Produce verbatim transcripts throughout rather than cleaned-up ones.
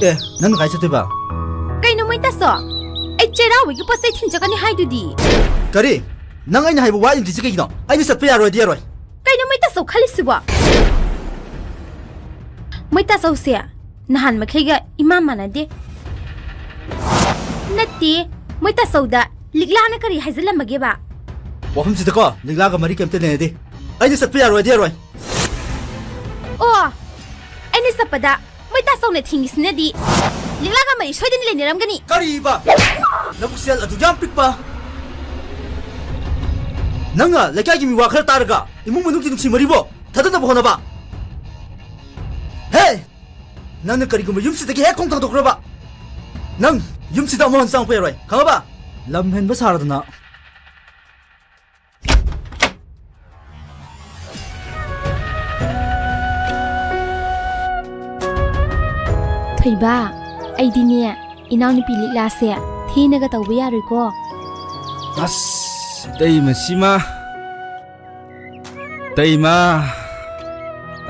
ꯑꯦ, ꯅꯪ ꯀꯥꯏ ꯆꯠꯇꯣꯏꯕ? ꯀꯩꯅꯣ ꯃꯣꯏꯇꯥꯁꯣ? ꯑꯩ ꯆꯩꯔꯥꯎꯕꯒꯤ ꯄꯣꯠ ꯆꯩ ꯊꯤꯟ ꯆꯠꯀꯅꯤ ꯍꯥꯏꯗꯨꯗꯤ꯫ ꯀꯔꯤ? ꯅꯪ ꯑꯩꯅ ꯍꯥꯏꯕ ꯋꯥ ꯏꯟꯗ꯭ꯔꯤꯁꯤ ꯀꯩꯒꯤꯅꯣ? ꯑꯩꯅ ꯆꯠꯄ ꯌꯥꯔꯣꯏꯗꯤ ꯌꯥꯔꯣꯏ꯫ ꯀꯩꯅꯣ ꯃꯣꯏꯇꯥꯁꯣ ꯈꯜꯂꯤꯁꯤꯕꯣ? ꯃꯣꯏꯇꯥꯁꯣꯁꯦ ꯅꯍꯥꯟ ꯃꯈꯩꯒ ꯏꯃꯥꯟ ꯃꯥꯟꯅꯗꯦ꯫ ꯅꯠꯇꯦ, ꯃꯣꯏꯇꯥꯁꯣꯗ ꯂꯤꯛꯂꯥꯅ ꯀꯔꯤ ꯍꯥꯏꯖꯤꯜꯂꯝꯃꯒꯦꯕ? ꯋꯥꯐꯝꯁꯤꯗꯀꯣ ꯂꯤꯛꯂꯥꯒ ꯃꯔꯤ ꯀꯩꯝꯇ ꯂꯩꯅꯗꯦ꯫ ꯑꯩꯅ ꯆꯠꯄ ꯌꯥꯔꯣꯏꯗꯤ ꯌꯥꯔꯣꯏ꯫ ꯑꯣ, ꯑꯩꯅ ꯆꯠꯄꯗ ꯃꯣꯏꯇꯥꯁꯣꯅ ꯊꯤꯡꯉꯤꯁꯤꯅꯗꯤ ꯂꯤꯛꯂꯥꯒ ꯃꯔꯤ ꯁꯣꯏꯗꯅ ꯂꯩꯅꯔꯝꯒꯅꯤ꯫ ꯀꯔꯤꯕ? ꯅꯕꯨꯛꯆꯦꯜ ꯑꯗꯨ ꯌꯥꯝ ꯄꯤꯛꯄ? ꯅꯪꯅ ꯂꯩꯀꯥꯏꯒꯤ ꯃꯤ ꯋꯥ ꯈꯔ ꯇꯥꯔꯒ ꯏꯃꯨꯡ ꯃꯅꯨꯡꯒꯤ ꯅꯨꯡꯁꯤ ꯃꯔꯤꯕꯨ ꯊꯥꯗꯅꯕ ꯍꯣꯠꯅꯕ? ꯍꯦ! ꯅꯪꯅ ꯀꯔꯤꯒꯨꯝꯕ ꯌꯨꯝꯁꯤꯗꯒꯤ ꯍꯦꯛ ꯈꯣꯡ ꯊꯥꯡꯗꯣꯛꯈ꯭ꯔꯕ, ꯅꯪ ꯌꯨꯝꯁꯤꯗ ꯑꯃꯨꯛ ꯍꯟꯅ ꯆꯪꯉꯛꯄ ꯌꯥꯔꯣꯏ, ꯈꯪꯉꯕ? ꯂꯝ ꯍꯦꯟꯕ ꯁꯥꯔꯗꯅ꯫ ꯊꯣꯏꯕ, ꯑꯩꯗꯤꯅꯦ, ꯏꯅꯥꯎꯅꯨꯄꯤ ꯂꯤꯛꯂꯥꯁꯦ ꯊꯤꯅꯒ ꯇꯧꯕ ꯌꯥꯔꯣꯏꯀꯣ꯫ ꯑꯁ, ꯏꯇꯩꯃ ꯁꯤꯃ꯫ ꯏꯇꯩꯃ,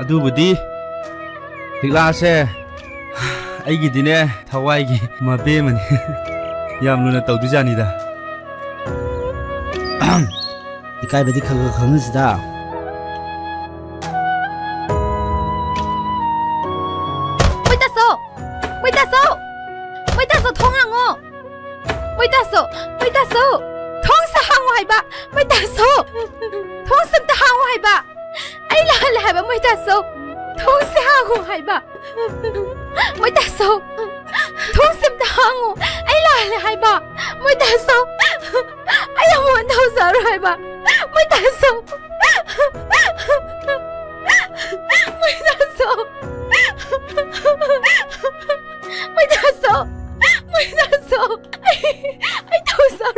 ꯑꯗꯨꯕꯨꯗꯤ ꯂꯤꯛꯂꯥꯁꯦ ꯑꯩꯒꯤꯗꯤꯅꯦ, ꯊꯋꯥꯏꯒꯤ ꯃꯕꯦꯝꯃꯅꯤ꯫ ꯌꯥꯝ ꯂꯨꯅ ꯇꯧꯗꯣꯏꯖꯥꯠꯅꯤꯗ꯫ ꯏꯀꯥꯏꯕꯗꯤ ꯈꯔ ꯈꯔ ꯈꯪꯍꯟꯁꯤꯗ꯫ ꯃꯣꯏꯇꯥꯁꯣ! ꯃꯣꯏꯇꯥꯁꯣ! ꯃꯣꯏꯇꯥꯁꯣ, ꯊꯣꯡ ꯍꯥꯡꯉꯣ! ꯃꯣꯏꯇꯥꯁꯣ! ꯃꯣꯏꯇꯥꯁꯣ! ꯊꯣꯡꯁꯦ ꯍꯥꯡꯉꯣ ꯍꯥꯏꯕ! ꯃꯣꯏꯇꯥꯁꯣ! ꯊꯣꯡꯁꯦ ꯑꯝꯇ ꯍꯥꯡꯉꯣ ꯍꯥꯏꯕ! ꯑꯩ ꯂꯥꯜꯂꯦ ꯍꯥꯏꯕ, ꯃꯣꯏꯇꯥꯁꯣ! ꯊꯣꯡꯁꯦ ꯍꯥꯡꯉꯣ ꯍꯥꯏꯕ! ꯃꯣꯏꯇꯥꯁꯣ! ꯊꯣꯡꯁꯦ ꯑꯝꯇ ꯍꯥꯡꯉꯣ! ꯑꯩ ꯂꯥꯜꯂꯦ ꯍꯥꯏꯕ! ꯃꯣꯏꯇꯥꯁꯣ! ꯑꯩ ꯑꯃꯨꯛ ꯍꯟꯅ ꯇꯧꯖꯔꯣꯏ ꯍꯥꯏꯕ! ꯃꯣꯏꯇꯥꯁꯣ! ꯃꯣꯏꯇꯥꯁꯣ! ꯃꯣꯏꯇꯥꯁꯣ! ꯃꯣꯏꯇꯥꯁꯣ! ꯑꯩ, ꯑꯩ ꯇꯧꯖꯔꯣꯏ!